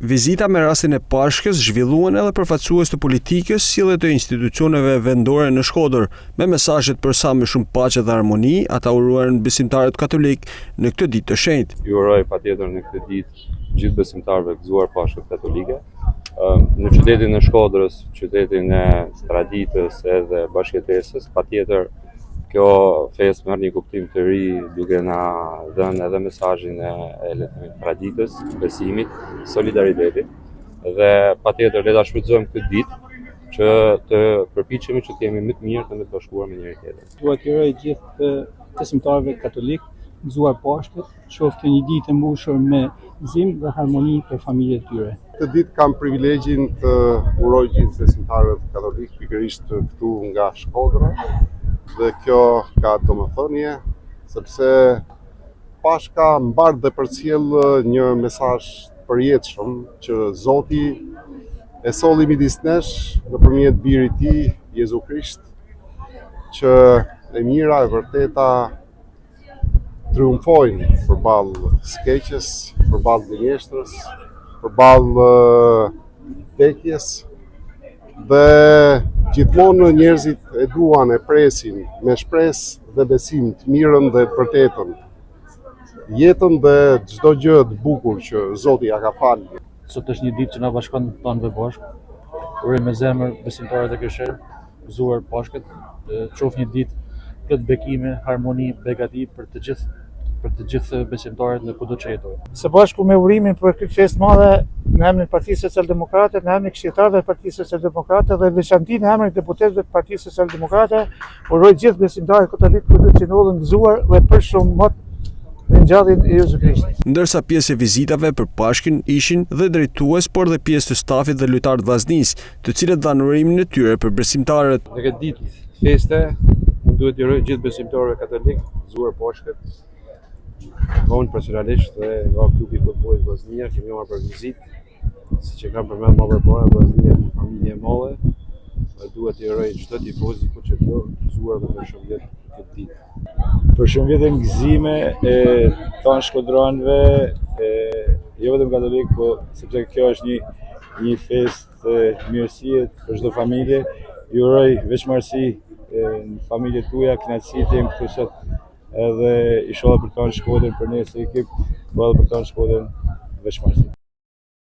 Vizita me rastin e Pashkës zhvilluan edhe përfaqësues të politikës si dhe të institucioneve vendore në Shkodër. Me mesazhet për sa më shumë paqe dhe harmoni, ata uruan besimtarët katolikë në këtë ditë të shenjtë. Ju uroj patjetër në këtë ditë gjithë besimtarëve gëzuar Pashkët katolike. Në qytetin e Shkodrës, qytetin e traditës edhe bashkëjetesës, patjetër kjo festë merr një kuptim të ri duke na dhënë edhe mesazhin e, e le të themi, traditës, besimit, solidaritetit dhe patjetër le ta shfrytëzojmë këtë ditë që të përpiqemi që të jemi më të mirë dhe më të bashkuar me njëri tjetrin. Dua t'i uroj gjithë besimtarëve katolik, gëzuar Pashkët, qoftë një ditë e mbushur me gëzim dhe harmoni për familjet e tyre. Këtë ditë kam privilegjin të uroj gjithë besimtarët katolik pikërisht këtu nga Shkodra dhe kjo ka domethënie sepse Pashka mbart dhe përcjell një mesazh të përjetshëm që Zoti e solli midis nesh nëpërmjet birit tij Jezu Krisht që e mira e vërteta triumfojnë përballë së keqes, përballë gënjeshtrës, përballë vdekjes dhe gjithmonë njerëzit e duan e presin me shpresë dhe besim të mirën dhe të vërtetën, jetën dhe çdo gjë të bukur që Zoti ia ka falë. Sot është një ditë që na bashkon tanëve bashkë. Uroj me zemër besimtarët e krishterë, gëzuar Pashkët, qoftë një ditë plot bekime, harmoni, begati për të gjithë për të gjithë besimtarët në kudo që jetojnë. Së bashku me urimin për këtë festë madhe në emrin e Partisë Socialdemokrate, në emrin e këshilltarëve të Partisë Socialdemokrate dhe veçanti në emrin e deputetëve të Partisë Socialdemokrate, uroj gjithë besimtarët katolikë kudo që ndodhen gëzuar dhe për shumë mot ringjalljen e Jezu Krishtit. Ndërsa pjesë e vizitave për Pashkën ishin dhe drejtues, por dhe pjesë të stafit dhe lojtarë të Vllaznisë, të cilët dhanë urimin e tyre për besimtarët. Në këtë ditë feste, unë duhet t'i uroj gjithë besimtarëve katolik, gëzuar Pashkët. Nga unë personalisht dhe nga klubi i futbollit Vllaznia kemi marrë për vizitë, siç e kam përmend më përpara, Vllaznia është një familje e madhe dhe duhet t'i uroj çdo tifozi kuqeblu gëzuar dhe me shumë vjet këtë ditë. Për shumë vjet e gëzime e tanë shkodranëve, e, jo vetëm katolik, po sepse kjo është një një festë mirësie për çdo familje. Ju uroj veç mbarësi në familjet tuaja, kënaqësi të jem këtu sot edhe ishalla për tanë Shkodrën për ne si ekip, po edhe për tanë Shkodrën veç mbarësi.